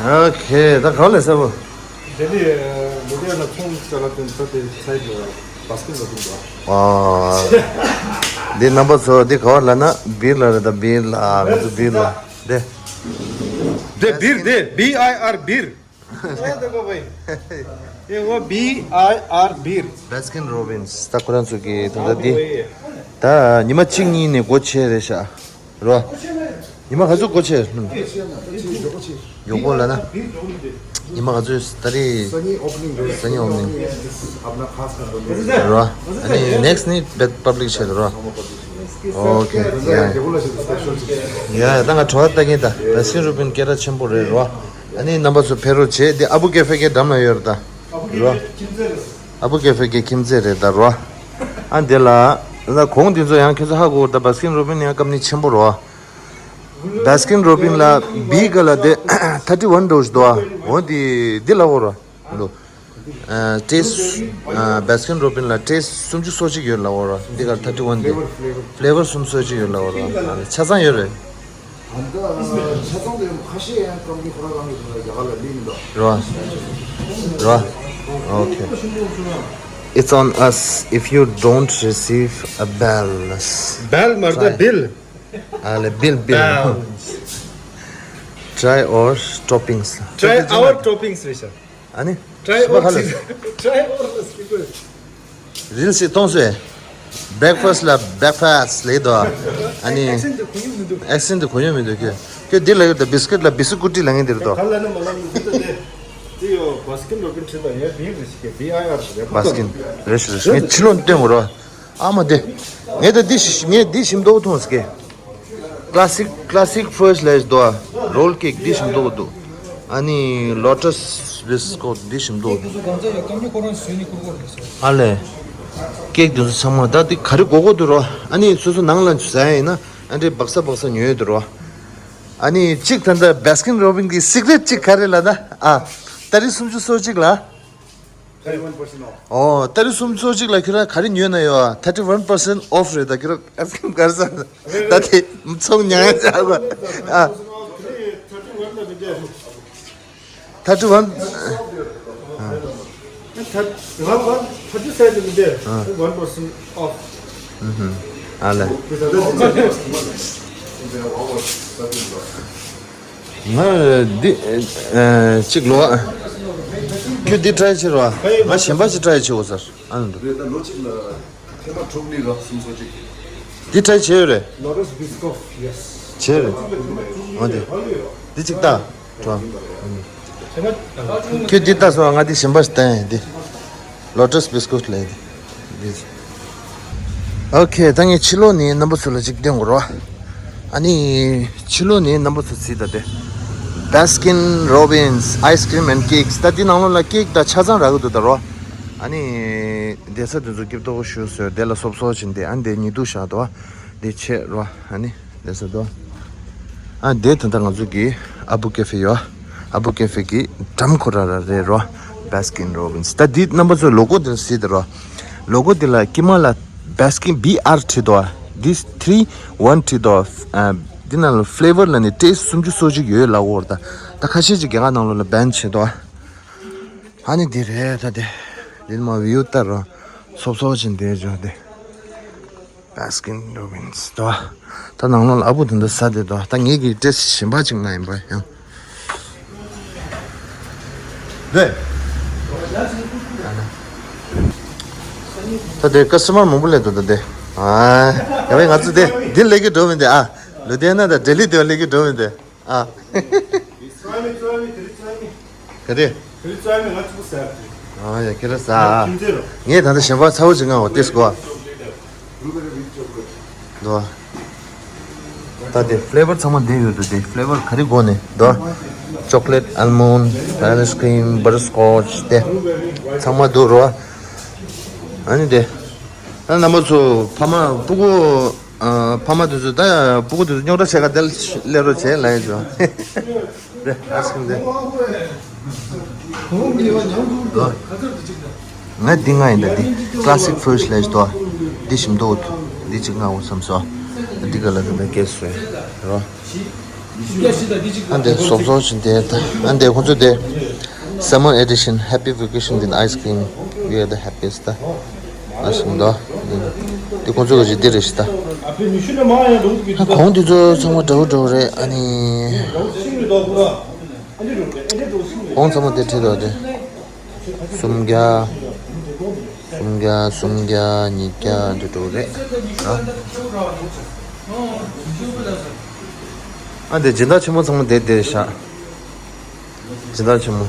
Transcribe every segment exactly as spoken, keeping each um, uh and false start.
ཨོ་ཁེ། ད་ག་ལས་ས་བོ། དེ་ནི་ལུ་དེ་ལ་ཚོང་ཅ་ལག་དེ་ཚོ་དེ་ཚའི་ལ་བ་སྐུལ་ལ་དུང་བ། ཨ། འདི་རྣམ་པ་ཚོ་འདི་ག་བ་ལ་ན་བིར་ལ་རེད། ད་བིར་ལ། ཨ། ང་ཚོ་བིར་ལ། དེ། དེ་བིར། དེ་བི་ཨའི་ཨར་བིར། ཨེ་བོ་བི་ཨའི་ཨར་བིར། Baskin Robbins། ད་ཁོ་རང་ཚོ་གི་ད་ལྟ་འདི་ད་ཉི་མ་གཅིག་གཉིས་ནས་སྒོ་ཕྱེ་རེད་ཤག་རོ། ཉི་མ་ག་ཚོད་སྒོ་ཕྱེ། མགྱོགས་པོ་ལ་ན། ཉི་མ་ག་ཚོད་ད་རེས། སང་ཉིན་ཨོ་པ་ནིང་རེད། སང་ཉིན་ཨོ་པ་ནིང་རོ། ཨ་ནི་ནེག་སི་ནི་བེད་པབ་ལིག་བྱས་རོ། ཨོ་ཁེ། ཡ་ཡ། ད་ང་གྲོ་བ་ལྟ་གིན། ད་བེ་སི་ཀིན་རོ་བིན་སྐད་གྲགས་ཆེན་པོ་རེད་རོ། ཨ་ནི་རྣམ་པ་ཚོ་ཕེབས་རོགས་བྱེད། འདི་ཨ་བུ་ཀེ་ཧྥེ་གི་འགྲམ་ལ་ཡོད་རེད་ད། རོ། ཨ་བུ་ཀེ་ཧྥེ་གི་ཁྱིམ་མཚེས་རེད་ད་རོ། ཨ་འདི་ལ། ད་གོང་འདི་ཚོ་ཡང་ཁྱོད་ཚོ་ཧ་གོ་ད། བེ་སི་ཀིན་རོ་བིན་ཡང་ཀམ་ནི་ཆེན་པོ་རོ། བེ་སི་ཀིན་རོ་བིན་ལ་བི་ག་ལ་དེ་ཐར་ཊི་ཝན་འགྲོ་ཞིག་འདུག་ཨ། འོ་འདི་འདི་ལ་འོ་རོ། འདུག་ཨ། ཊེ་སི་ཊི། ཨ། བེ་སི་ཀིན་རོ་བིན་ལ་ཊེ་སི་ཊི་སུམ་ཅུ་སོ་གཅིག་ཡོད་ལ་འོ་རོ། འདི་ག་ཐར་ཊི་ཝན་འདི། ཕི་ལེ་ཝར་སུམ་ཅུ་སོ་གཅིག་ཡོད་ལ་འོ་རོ། ཆ་ཚང་ཡོད་རེད། ད་ཆ་ཚང་དེ་ཁ་ཤས་ཡང་ཀམ་ནི་ཁོ་རང་རང་གི་དེ་ལ་རྒྱ་གར་ལ་ལིན་འདུག་རོ། རོ། ཨོ་ཁེ། It's on us if you don't receive a balance. བེལ་མ་རེད་ད། བིལ། ཨ་ལེ། བིལ། བིལ། Balance. Try our toppings. Try our toppings རེད་ཤག་ཨ་ནི། Try our toppings. Try our toppings. རིལ་ཞིག་གཏོང་སོས། བྷེག་ཕ་སི་ལ་བྷེག་ཕ་སི་ལེ་དོ། ཨ་ནི། ཨེག་སེན་ཊི་དེ་གོ་ཡོང་མི་འདུག་ཨེག་སེན་ཊི་དེ་གོ་ཡོང་མི་འདུག་ཁྱོད། ཁྱོད་འདི་ལ་ཡོད་ད། བི་སི་ཀིཊ་ལ་བི་སི་ཀུ་ཊི་ལ་ངེས་འདིར་དོ། ག་ལ་ན་མ་ལ་མི་འདུག་ད་དེ། དེ་ཡོ་བེ་སི་ཀིན་རོ་བིན་ཁྲིད་ད་ཡ་བི་རེ་ཞིག་གི་བི་ཨའི་ཨར་རེད། བེ་སི་ཀིན་རེ་ཞིག་རེ་ཞིག་ངས་ཕྱི་ལོགས་སྟོན་དགོས་རོ། ཨ་མ་དེ། ངས་ད་འདི་ཞིམ། ངས་འདི་ཞིམ་མདོག་མཐོང་ཟེར་གི། ཀ་ལ་སིག་ཀ་ལ་སིག་ཕོ་རེ་སི་ལེ་ཞིག་འདུག་ཨ། རོལ་ཀེག་འདི་ཞིམ་མདོག་འདུག་ཨ་ནི་ལོ་ཊ་སི་བི་སི་ཀོཊ་འདི་ཞིམ་མདོག་འདུག་ཨ་ལེ། ཀེག་འདི་ཚོ་ཚང་མ་ད་འདི་ག་རེ་དགོས་དགོས་འདུག་རོ། ཨ་ནི་སོ་སོ་ནང་ལ་ཟ་ཡ་ཡིན་ན་ཨ་འདྲའི་སྦག་ས་སྦག་ས་ཉོས་འདུག་རོ། ཨ་ནི་གཅིག་ད་ལྟ་བེ་སི་ཀིན་རོ་བིན་གི་སི་ཀི་རེཊ་གཅིག་ག་རེ་ལབ་ན། ཨ། ཏ་རིག་སུམ་ཅུ་སོ་གཅིག་ལ། Thirty-one percent off. ཨོ། ཏ་རིག་སུམ་ཅུ་སོ་གཅིག་ལ་ཁྱོད་རང་ག་རེ་ཉོས་ན་ཡོད་ཨ། thirty-one percent off རེད་ད། ཁྱོད་རང་ཨེ་ཕི་ཀམ་ག་རེ་ཟ། ད་དེ་ཚོང་ཉག་ཉག་བྱ་དགོས་ཨ། Thirty-one ལ་མི་འདྲ། Thirty-one. Thirty-one, thirty percent ལ་མི་འདྲ། One percent off. ཨ་ལེ། ང་འདི་ཨ་གཅིག་ལོ། ཁྱོད་འདི་ཊ་རའི་བྱེད་རོགས། ང་གཞན་པ་ཞིག་ཊ་རའི་བྱེད་འོ་ཟེར། ཨ་ནི་འདུག་རེད་ད། ལོ་གཅིག་ལ་ཐེངས་མ་དྲུག་ནི་རོ་སུམ་ཅུ་སོ་གཅིག་འདི་ཊ་རའི་བྱེད་ཡོད་རེད། Lotus Biscoff, yes. བྱེད་རེད། འོ་དེ། འདི་གཅིག་ལྟ། འགྲོ། ཁྱོད་འདི་ལྟ་སོང་། ང་འདི་གཞན་པ་ཞིག་ལྟ་ཡིན་འདི། Lotus Biscoff ལབ་ཡིན་འདི། ཨོ་ཁེ། ད་ངས་ཕྱི་ལོགས་ནས་རྣམ་པ་ཚོ་ལ་ཅིག་སྟོན་དགོས་རོ། ཨ་ནི་ཕྱི་ལོགས་ནས་རྣམ་པ་ཚོ་གཟིགས་ད་དེ། Baskin Robbins ice cream and cakes. ད་འདི་ནང་ལོགས་ལ་ཀེག་དང་ཆ་ཚང་རག་གི་འདུག་ད་རོ། ཨ་ནི་བསྡད་ས་དེ་ཚོ་སྐྱིད་པོ་ཞུ་ཟེར། དེ་ལ་སོབ་སོབ་བྱས་ཏེ་ཨ་ནི་དེ་ཉི་གདུགས་བཞག་འདུག་ཨ། དེ་བྱེད་རོ། ཨ་ནི་བསྡད་ས་འདུག་ཨ་དེ་ད་ལྟ་ང་ཚོ་གི་ཨ་བུ་ཀེ་ཧྥེ་ཡོད། ཨ་བུ་ཀེ་ཧྥེ་གི་འགྲམ་ཁོ་ར་ར་རེད་རོ། Baskin Robbins. ད་འདི་རྣམ་པ་ཚོས་ལོ་གོ་དེ་གཟིགས་དེ་རོ། ལོ་གོ་དེ་ལ་དཀྱིལ་མ་ལ་Baskin བི་ཨར་བྲིས་འདུག་ཨ། འདི་ཐི་རི་ཝན་བྲིས་འདུག་ཨ། འདི་ནང་ལ་ཕི་ལེ་ཝར་ལ་ནི་ཊེ་སི་སུམ་ཅུ་སོ་གཅིག་ཡོད་ལབ་ཡོད་རེད་ད། ད་ཁ་ཤས་ཅིག་རྒྱ་གར་ནང་ལོགས་ལ་བེན་བྱས་འདུག་ཨ། ཨ་ནི་འདི་རེད་ད་དེ། འདི་མ་བིའུ་ལྟར་རོ། སོབ་སོབ་བྱས་འདི་འཇོག་དེ། Baskin Robbins དོ། ད་ནང་ལོགས་ལ་ཨ་བུ་དེ་འདྲ་ཟ་དེ་དོ། ད་ངེད་ཀྱི་ཊེ་སི་གཞན་པ་ཅིག་ང་ཡིན་པ་ཡང་། དེ། ད་དེ་ཀ་སི་ཊ་མར་མང་པོ་སླེབས་འདུག་ད་དེ། ཨ། ཡ་བས་ང་ཚོ་དེ་འདི་སླེབས་ཀྱི་འགྲོ་མི་འདུག་ཨ། ལུ་དེ་ན་ད་ལྡི་ལི་དེ་སླེབས་ཀྱི་འགྲོ་མི་འདུག་ཨ། རྩ་མེད་རྩ་མེད་དེ་རིགས་རྩ་མེད། ག་རེ། དེ་རིགས་རྩ་མེད་ང་ཚོ་ཟ་དེ། ཨ་ཡ་ཁྱེད་རང་ཟ། ཁྱིམ་མཚེས་རོ། ངས་ད་ལྟ་གཞན་པ་ཚ་བོ་ཅིག་མངགས་པ་ཏེས་གོ། འདུག་ད་དེ་ཕི་ལེ་ཝར་ཚང་མ་འདི་ཡོད་འདུག་དེ་ཕི་ལེ་ཝར་ག་རེ་དགོས་ནས་འདུག chocolate, almond, ice cream, butterscotch དེ་ཚང་མ་འདུག་རོ། ཨ་ནི་དེ། ད་རྣམ་པ་ཚོ་ཕ་མ་སྤུ་གུ། ཨ། ཕ་མ་དེ་ཚོ་ད་སྤུ་གུ་དེ་ཚོ་རྙོག་དྲ་བྱེད་ག་དེ་སླེབས་རོགས་བྱེད་ལབ་ཡོད་ཚོ། དེ་ཨ་སྐུ་དེ། ང་འདི་ང་ཡིན་ད་འདི་ཀ་ལ་སིག་ཕོ་རེ་སི་ལབ་ཡོད་དོ། འདི་ཞིམ་འདུག་འདི་གཅིག་མངགས་འོ་བསམ་སོང་། འདི་ག་ལ་ད་ད་སྐད་སོས་རོ། ཨ་འདི་སོབ་སོབ་ཞིག་འདི་ད་ཨ་འདི་ཁོང་ཚོ་འདི། Summer edition, happy vacation with ice cream, we are the happiest. ཨ་ཞིག་འདུག་འདི་ཁོང་ཚོ་གི་འདི་རེད་ཤག་ད། ཨ་གོང་འདི་ཚོ་ཚང་མ་འདྲ་བོ་འདྲ་བོ་རེད། ཨ་ནི་གོང་ཚང་མ་འདི་ཁྲིད་འདུག་འདི། སུམ་བརྒྱ། སུམ་བརྒྱ། སུམ་བརྒྱ། ཉིས་བརྒྱ་འདི་འདྲ་བོ་རེད། ཨ་འདི་སྦྱིན་བདག་ཆེན་མོ་ཚང་མ་འདི་འདི་རེད་ཤག་སྦྱིན་བདག་ཆེན་མོ།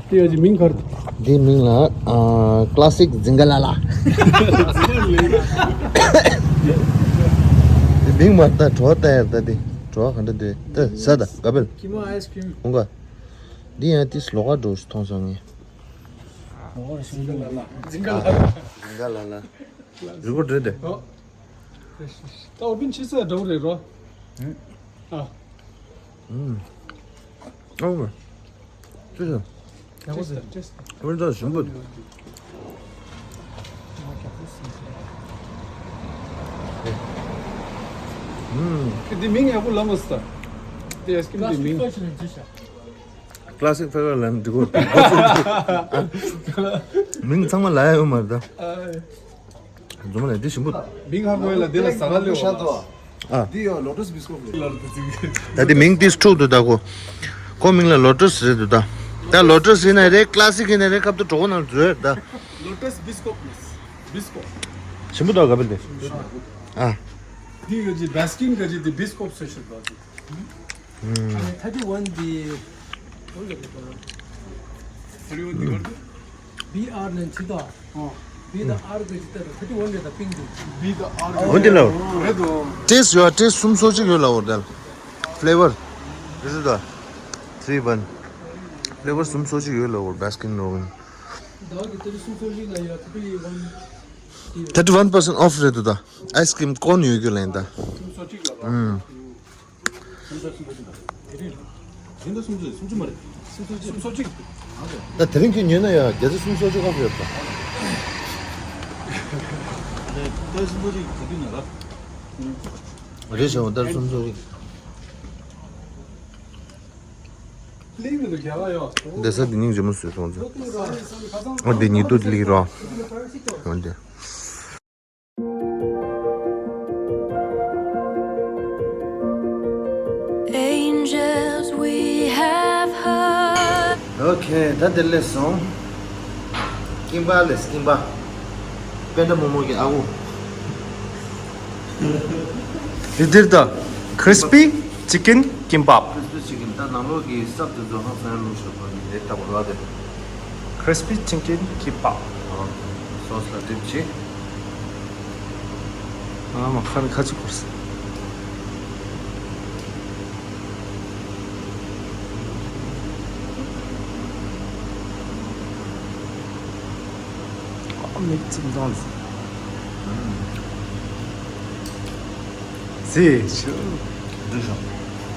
དེ་ཡ་ཅི་མིང་གར། འདི་མིང་ལ་ཨ་ཀླ་སིག་ཛིང་ག་ལ་ལ། འདི་མིང་མ་ལྟ་བྲོ་བ་ལྟ་ཡར་ལྟ། འདི་བྲོ་བ་ག་འདྲ་འདུག་ད་ཟ་ད་ག་བེལ། ཁྱི་མོ་ཨའི་སི་ཀྲིམ། ཁོང་ག་འདི་ཡང་ཏིས་ལོག་ག་འགྲོ་ཞིག་མཐོང་སོང་ངས། ཛིང་ག་ལ་ལ། ཛིང་ག་ལ་ལ། རི་བོ་འདྲ་དེ། ད་ཨོ་པན་ཆི་ས་འདྲ་བོ་རེད་རོ། ཨ། ཨུམ། ཨོ། ཅི་ཟེར། ཅེས་ཅེས། ཨོ་པན་ད་ཞིམ་པོ། ཨུམ། ཁྱེད་འདི་མིང་ཡག་པོ་ལབ་མ་སོང་། དེ་ཨའི་སི་ཀྲིམ་འདི་མིང་། Classic flavor ལབ་འགྲིག་གོ། མིང་ཚང་མ་ལ་ཡ་ཡོད་མ་རེད་ད། རྫུན་མ་ལ་འདི་ཞིམ་པོ། མིང་ཧ་གོ་ཡ་ལ་འདི་ལ་ཟ་ག་ལེ་བ། ཨ། འདི་ཡང་ལོ་ཊས་བི་སི་ཀོཊ་རེད། ད་འདི་མིང་ཏིས་འཁྲུག་འདུག་ད་ཁོ། ཁོ་མིང་ལ་ལོ་ཊས་རེད་འདུག་ད། ད་ལོ་ཊས་ཡིན་ན་རེད། ཀླ་སིག་ཡིན་ན་རེད། ཁབ་ཏུ་གྲོགས་ནང་འཛུལ་ད། ལོ་ཊས་བི་སི་ཀོཊ་མེད། བི་སི་ཀོཊ། ཞིམ་པོ་འདུག་ག་བེལ་དེ། ཨ། འདི་ག་ཅི་བྷ་སི་ཀིན་ག་ཅི་དེ་བི་སི་ཀོཊ་སི་པེ་ཤལ་འདུག་ཅི། ཨ་ནི་ཐར་ཊི་ཝན་འདི། ཐར་ཊི་ཝན་འདི་ག་རེ། བི་ཨར་ནས་ཇི་ལྟར། བི་དང་ཨར་གི་ཇི་ལྟར་ཐར་ཊི་ཝན་རེད་ད་པིང་འདུག་བི་དང་ཨར་གི། འོ་འདི་ལ། རེད་དོ། ཊེ་སི་ཊི་ཡོད། ཊེ་སི་ཊི་གསུམ་སོ་གཅིག་ཡོད་ལ་འོར་དལ། ཕི་ལེ་བར། This is the three one. ཕི་ལེ་བར་གསུམ་སོ་གཅིག་ཡོད་ལ་འོར་བྷ་སི་ཀིན་རོ་བིན། ད་གི་ཐར་ཊི་གསུམ་སོ་གཅིག་ལ་ཡོད། ཐར་ཊི་ཝན། ཐར་ཊི་ཝན་པར་སེན་ཊི་ཨོཕ་རེད་འདུག་ད། ཨའི་སི་ཀྲིམ་ཀོན་ཡོད་རྒྱུ་ལེན་ད། གསུམ་སོ་གཅིག་ལ། ཨུམ། ད་དེ་རིང་ཁྱོད་ཉོས་ན་ཡང་བརྒྱ་ཆ་སུམ་ཅུ་ཁ་ཤས་ཡོད་པ། རེད་བྱུང་ད་སུམ་ཅུ། བདེ་ས་འདི་སྙིང་རྗེ་མོ་བཟོས་སོང་ཚོ། འོ་འདི་ཉིད་དུ་ལིག་རོ། འོ་འདི། Angels we have heard. Okay, ད་འདི་ལས་སོང་། ཀིམ་པ་ལས་ཀིམ་པ། པེན་ད་མོ་མོ་གི་ཨ་ཁུ། འདི་འདིར་ད། Crispy chicken kimbap. Crispy chicken ད་ནང་ལོགས་ཀྱི་སྲབ་དེ་ཚོ་ཧང་སང་ལུགས་ཤོག་པ་ནི་དེ་ལྟ་བུ་ར་དེ། Crispy chicken kimbap. སོ་སི་ལ་ཌིབ་བྱེད། ཨ་མ་ཁ་ནི་ཁ་ཅིག་འཁོར་སོང་། ཨ་མིག་ཙམ་འདང་ཟེར། ཟེར་ཞུ། འདི་ཤོག་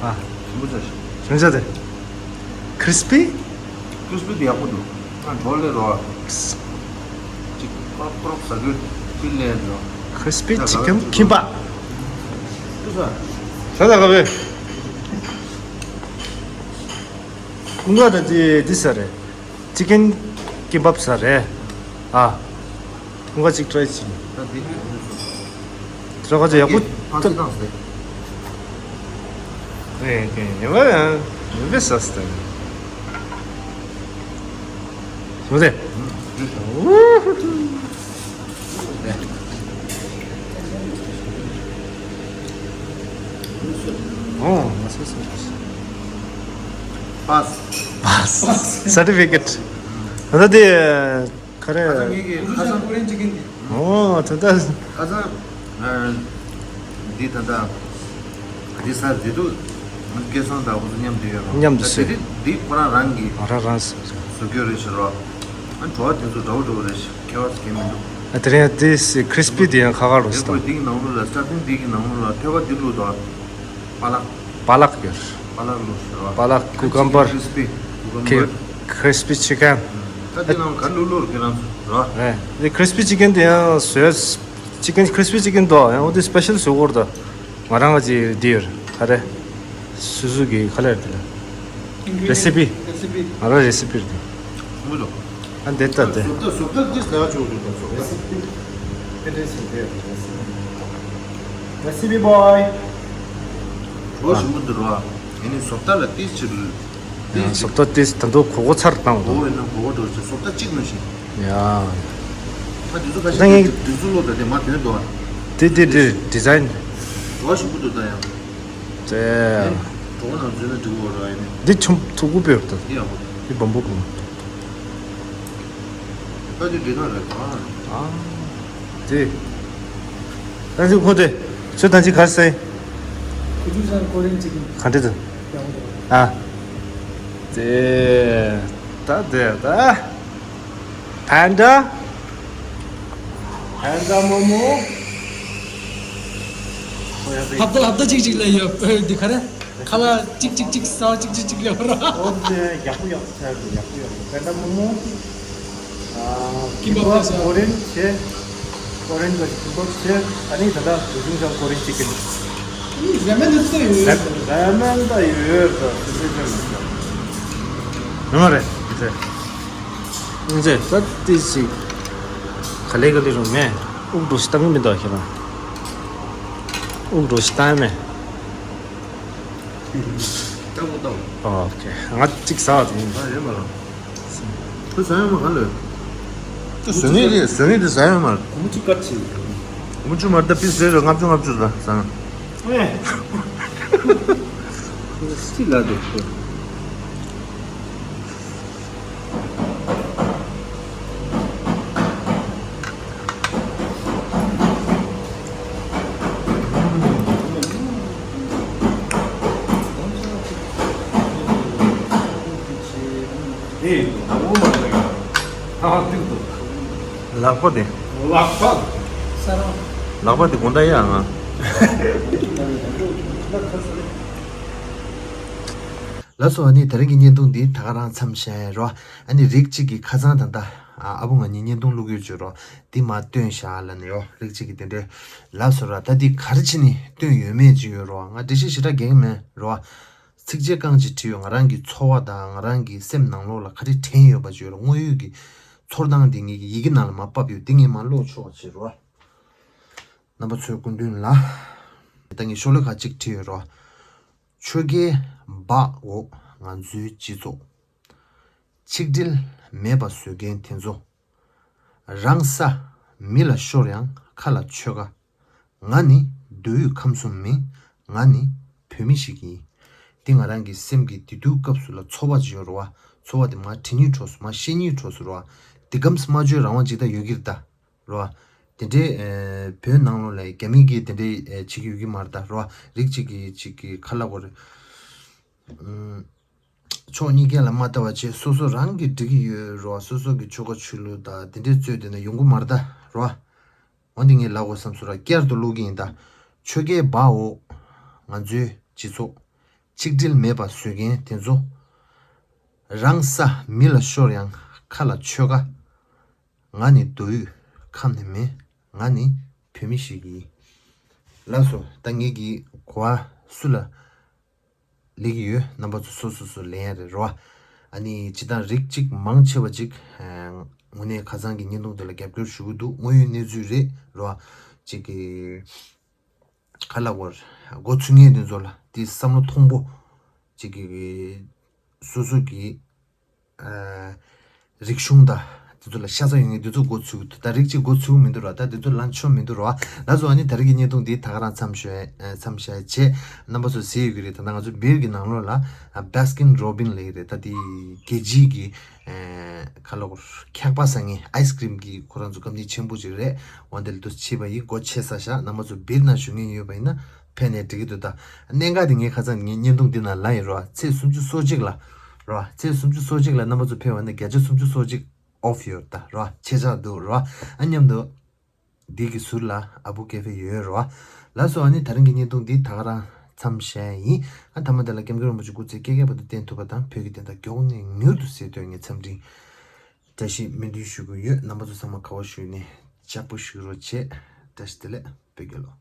ཨ། ཞིམ་པོ་ཆགས་ཤག་ཞིམ་ཆགས་དེ། Crispy? Crispy དེ་ཡག་པོ་འདུག་ང་གྲོགས་ལས་རོགས། ཅིག་ཀྲོག་ཀྲོག་ཟ་དགོས་ཅི་ལས་རོགས། Crispy chicken kimbap. ཟ་ད་ག་བས། ང་ད་དེ་དེ་ཟ་རེད། Chicken kimbap ཟ་རེད། ཨ། ཁོང་ཁ་ཅིག་ཊ་རའི་བྱེད། ད་འདི་ཁ་ཅིག་ཡག་པོ། ཕ་སི་ཏང་ཟེར། ཨེ་ཀེ་ཉེ་བ་ཡང་ཉེ་བའི་ཟ་སྟེ། ཞུ་དེ། ཨོ་ང་སོ་སོ། པཱས། པཱས། སར་ཊི་ཕི་ཀེཊ། ད་ལྟ་དེ། ག་རེ། ཁ་སང་ངེད་ཀྱི་ཁ་སང་ཀོ་རི་ཡན་ཅི་ཀེན་དེ། ཨོ་ད་ལྟ། ཁ་སང་། འདི་ད་ལྟ། འདི་ས་འདི་དུ། སྐལ་བཟང་དང་ཁོ་ཚོ་མཉམ་དུ་ཡོད་རོགས། མཉམ་དུ་ད་དེ་རིང་འདི་ཁོ་རང་རང་གི། ང་རང་རང་བཟོ་རྒྱུ་རེད་ཟེར་རོགས། ཨ་བྲོ་བ་དེ་ཚོ་འདྲ་བོ་འདྲ་བོ་རེད་ཤག་ཁྱད་པར་གང་མི་འདུག་ཨ་དེ་རིང་དེ་ཁྲིས་པི་དེ་ཡང་ཁ་ཁ་རོ་སི་དང་། འདི་གི་ནང་ལོགས་ལ་སྟར་ཊིང་འདི་གི་ནང་ལོགས་ལ་ཐོད་པ་འདི་བླུགས་དང་། པ་ལག་པ་ལག་ཡོད། པ་ལག་བླུགས་ཟེར་བ། པ་ལག་ཀུ་ཀམ་བར། ཁྲིས་པི། ཀུ་ཀམ་བར། ཁྲིས་པི་ཆི་ཀན། ད་འདི་ནང་ག་བླུགས་བླུགས་རེད་ཁྱེད་རང་ཚོ་རེད་བ། རེད། དེ་ཁྲིས་པི་ཆི་ཀན་དེ་ཡང་བཟོས། Chicken, crispy chicken དོ་ཡང་འོ་དེ་special བཟོ་དགོས་རེད་ད། ང་རང་ག་ཅིག་འདི་ཡོད་རེད་ག་རེ། སོ་སོ་གི་ག་ལེར་དེ་ལ་རེ་སི་པི། རེ་སི་པི། ང་རང་རེ་སི་པི་རེད་དེ། ངུ་ལོ། ཨ་འདི་ལྟ་སྟེ། བཟོ་ལྟ་བཟོ་ལྟ་འདི་ཟ་ཆོག་འདུག་ད་བཟོ་ལྟ། རེ་སི་པི། རེ་སི་པི་བོའི། ལོ་ཞིག་མུ་འདུག་རོ། ཨ་ནི་བཟོ་ལྟ་ལ་ཏིས་ཅིག་ཡང་བཟོ་ལྟ་ཏིས་ད་དུང་གོ་གོ་ཚར་བཏང་འོ་འདུག་འོ་ཡིན་ན་གོ་གོ་འགྲོ་ཅིག་བཟོ་ལྟ་གཅིག་ནང་བཞིན། ཡ། ད་དུས་ཚོད་ཁ་ཤས་ད་ངས་དུས་ཚོད་ལོ་ད་དེ་མ་དོན་འདུག་ཨ། དེ་དེ་དེ་ཌི་ཛའིན། ལོ་ཞིག་མུ་འདུག་ད་ཡང་། དེ། གྲོགས་ནང་འཛུལ་ན་འགྲིག་གོ་ར་ཡིན། འདི་ཆུང་ཐུག་གུ་པེར་ད། འདི་ཡག་པོ་འདུག་འདི་བམ་པོ་གུ། ད་འདི་འདྲི་ན་རེད་ད། ཨ། དེ། ད་འདི་ཁོ་དེ། ཚོད་ད་འདི་གར་སེ། ཁུ་ཆུ་ཚང་ཀོ་རིན་ཅིག་གི། ག་འདྲི་འདུག་ཡག་པོ་འདུག་ཨ། དེ། ད་དེ་ད། ཕན་ཌ། ཕན་ཌ་མོ་མོ། ཧབ་ཏ་ཧབ་ཏ་གཅིག་གཅིག་ལ་ཡོད་འདི་ག་རེ། ཁ་ལག་གཅིག་གཅིག་གཅིག་ཟ་བ་གཅིག་གཅིག་གཅིག་ལ་ཡོད་ར། ཨོ་དེ་ཡག་པོ་ཡག་པོ་ཚར་འདུག་ཡག་པོ་ཡག་པོ་ཕན་ཌ་མོ་མོ། ཨ་ཀིམ་པབ་ཀིམ་པབ་ཟ། ཀོ་རིན་ཆེ། ཀོ་རིན་ག་ཀིམ་པབ་ཆེ། ཨ་ནི་ད་ལྟ་བུ་ཆུང་ཚང་ཀོ་རིན་ཅི་ཀིན། ཨི་རེ་མན་དེ་ཚོ་ཡོད། རེ་མན་ད་ཡོད་ད་སི་སི་ཅན་མ་ཟ། ཡོང་རེད་ཟེར། ཨིན་ཟེར་ད་ཏི་སི། ག་ལེ་ག་ལེ་རུང་མེད། དབུགས་འགྲོ་ཞིག་བཏང་གི་མི་འདུག་ཁྱེད་རང་། དབུགས་འགྲོ་ཞིག་བཏང་ཡ་མེད། ལྟ་བུ་ལྟ་བུ། ཨོ་ཁེ། ང་གཅིག་ཟ་བ་དང་། ཨ་ཡོད་མ་རེད། ཁོས་ཟ་ཡོད་མ་ག་ལོས། ཁོས་ཟ་ངེས་རེད་ཟ་ངེས་རེད་ཟ་ཡོད་མ་རེད། མུ་ཆུ་དཀར་ཆེ། མུ་ཆུ་མ་རེད་ད་པི་ཟེར་རེད་ལྔ་བཅུ་ལྔ་བཅུ་ཟ་ཟ། ཨེ། ཁོས་ཅི་ལ་འདུག་ཁོས། ལག་པ་དེ། ལག་པ། ལག་པ་དེ་དགོང་དག་ཡ་ང་། ལགས་སོ། ཨ་ནི་དེ་རིང་གི་བརྙན་ཐུང་འདི་ད་ག་རང་མཚམས་བཞག་ཡ་རོ། ཨ་ནི་རིགས་གཅིག་གི་ཁ་སང་ད་ལྟ་ཨ་བུ་ང་གཉིས་བརྙན་ཐུང་བླུག་ཡོད་བརྗོད་རོ། འདི་མ་སྟོན་བཞག་ལ་ནི་ཡོ། རིགས་གཅིག་གི་དེ་འདྲའི། ལགས་སོ་ར། ད་འདི་ག་རེ་བྱས་ནས་སྟོན་ཡོད་མེད་ཅིག་ཡོད་རོ། ང་འགྲེལ་བཤད་ཞེ་དྲག་རྒྱག་གི་མེད་རོ། ཚིགས་བཅད་རྐང་གཅིག་བྲིས་ཡོད། ང་རང་གི་ཚོར་བ་དང་ང་རང་གི་སེམས་ནང་ལོགས་ལ་ག་རེ་དྲན་ཡོད་པ་ཅིག་ཡོད་རོ། དངོས་ཡོད་ཀྱི་ཚོར་སྣང་འདི་ངེད་ཀྱི་ཡི་གེ་ནང་ལ་མར་ཕབ་ཡོད། འདི་ངས་མར་ཀློག་ཆོག་པ་བྱེད་རོ། རྣམ་པ་ཚོའི་སྐུ་མདུན་ལ། ད་ངས་ཤོ་ལོ་ཀ་གཅིག་བྲིས་ཡོད་རོ། ཆོལ་ཁའི་སྦག་འོག་ང་ཚོའི་སྤྱི་ཚོགས། ཆིག་སྒྲིལ་མེད་པ་བཟོ་མཁན་དེ་ཚོ། རང་ས་མི་ལ་ཤོར་ཡང་ཁ་ལ་ཆོལ་ཁ། ང་ནི་མདོ་དབུས་ཁམས་གསུམ་མིན། ང་ནི་བོད་མི་ཞིག་ཡིན། འདི་ང་རང་གི་སེམས་ཀྱི་དེ་དུས་སྐབས་སུ་ལ་ཚོར་བ་ཅིག་ཡོད་རེད་བ། ཚོར་བ་དེ་མར་འབྲི་སྙིང་བྲོ་སོང་མར་བཤད་སྙིང་བྲོ་སོང་རེད་བ། འདི་གམ་སྨྲ་བརྗོད་རང་དབང་ཅིག་ད་ཡོད་ཀྱི་རེད་ད། རེད་བ། དེ་འདྲའི་ཨེ་བོད་ནང་ལོགས་ལ་རྒྱ་མི་གིས་དེ་འདྲའི་ཨེ་བྱེད་ཀྱི་ཡོད་ཀྱི་མ་རེད་ད་རེད་བ། རིགས་གཅིག་གིས་གཅིག་གི་ཁ་ལ་གོ་རེད། ཕྱོགས་གཉིས་ཀ་ལ་མ་ལྟ་བ་བྱས་སོ་སོ་རང་གིས་འགྲིག་གི་ཡོད་རེད་བ། སོ་སོ་གི་ཆོལ་ཁ་ཆོས་ལུགས་དང་དེ་འདྲའི་རྩོད་དེ་ན་ཡོང་གི་མ་རེད་ད་རེད་བ། འོ་འདི་ངས་ལབ་དགོས་བསམ་སོང་ར། བསྐྱར་དུ་ཀློག་གི་ཡིན་ད། ཆོལ་ཁའི་སྦག་འོག་ང་ཚོའི་སྤྱི་ཚོགས། ཆིག་སྒྲིལ་མེད་པ་བཟོ་མཁན་དེ་ཚོ། རང་ས་མི་ལ་ཤོར་ཡང་ཁ་ལ་ཆོལ་ཁ། ང་ནི་མདོ་དབུས་ཁམས་ནས་མིན། ང་ནི་བོད་མི་ཞིག་ཡིན། ལགས་སོ། ད་ངེད་ཀྱི་གོ་བ་སུ་ལ་ལེགས་ཡོད། རྣམ་པ་ཚོ་སོ་སོ་སོ་ལེན་ཡ་རེད་རོ། ཨ་ནི་སྤྱི་བཏང་རིགས་གཅིག་མང་ཆེ་བ་ཅིག་དངོས་གནས་ཁ་སང་གི་བརྙན་ཐུང་དེ་ལ་རྒྱབ་སྐྱོར་ཞུ་གི་འདུག་དངོས་ཡོད་གནས་ཚུལ་རེད་རོ། ཅིག་གི་ཁ་ལག་བར་མགོ་ཚོས་མཁན་དེ་ཚོ་ལ་དེ་བསམ་བློ་མཐོན་པོ་ཅིག་གི་སོ་སོ་གི་ཨ། རིག་གཞུང་དང་དེ་ཚོ་ལ་ཤ་ཚ་ཡོད་མཁན་དེ་ཚོ་མགོ་ཚོས་ཀྱི་འདུག་ད་རིགས་གཅིག་མགོ་ཚོས་ཀྱི་མི་འདུག་ར། ད་དེ་ཚོ་ལ་ཆོ་མི་འདུག་ར། ལགས་སོ། ཨ་ནི་ད་རེས་ཀྱི་བརྙན་ཐུང་འདི་ད་ག་རང་མཚམས་བཞག་མཚམས་བཞག་བྱས། རྣམ་པ་ཚོ་གཟིགས་ཡོད་ཀྱི་རེད། ད་ལྟ་ང་ཚོ་སྦིར་གྱི་ནང་ལོགས་ལ་Baskin Robbins ལབ་ཀྱི་རེད། ད་དེ་རྒྱལ་སྤྱིའི་གི་ཁ་ལོ་ཁེག་པ་ཟ་མཁན་ཨའི་སི་ཀི་རིམ་གྱི་ཁོ་རང་ཚོ་ཀམ་ནི་ཆེན་པོ་ཅིག་རེད། འོ་འདི་ལ་དུ་ཕྱིན་པ་ཡིན། སྒོ་ཕྱེ་ས་བཞག་རྣམ་པ་ཚོ་སྦིར་ན་བཞུགས་མཁན་ཡོད་པ་ཡིན་ན། ཕན་ནས་འགྲིག་གི་འདུག་ད་གནད་འགག་དེ་ངས་ཁ་སང་ངའི་བརྙན་ཐུང་འདི་ནང་ལ་ཡིན་རོ། ཚེས་སུམ་ཅུ་སོ་གཅིག་ལ་རོ། ཚེས་སུམ་ཅུ་སོ་གཅིག་ལ་རྣམ་པ་ཚོ་ཕེབས་པ་ན་བརྒྱ་ཆ་སུམ་ཅུ་སོ་གཅིག་ཨོཕ་ཡོད་ད་རོ། ཆད་ཆག་འདུག་རོ། ཨ་མཉམ་དུ་འདི་གི་ཟུར་ལ་ཨ་བུ་ཀེ་ཧྥེ་ཡོད་རོ། ལགས་སོ། ཨ་ནི་ད་རིང་གི་བརྙན་ཐུང་འདི་ད་ག་རང་མཚམས་བཞག་ཡིན། ཨ་མཐའ་མ་དེ་ལ་སྐྱབས་མགོན་རིན་པོ་ཆེ་སྐུ་ཚེ་བསྐལ་བརྒྱའི་བར་དུ་བརྟན་ཐུབ་པ་དང་བོད་ཀྱི་བདེན་མཐའ་མགྱོགས་ནས་མྱུར་དུ་གསལ་ཐོན་ངས་འཚམས་འདྲི་བཀྲ་ཤིས་སྨོན་འདུན་ཞུ་གི་ཡོད། རྣམ་པ་ཚོ་ཚང་མ་ག་བ་བཞུགས་ནས་ལྕགས་པོ་བཞུགས་རོགས་བྱེད། བཀྲ་ཤིས་བདེ་ལེགས། བོད་རྒྱལ་ལོ།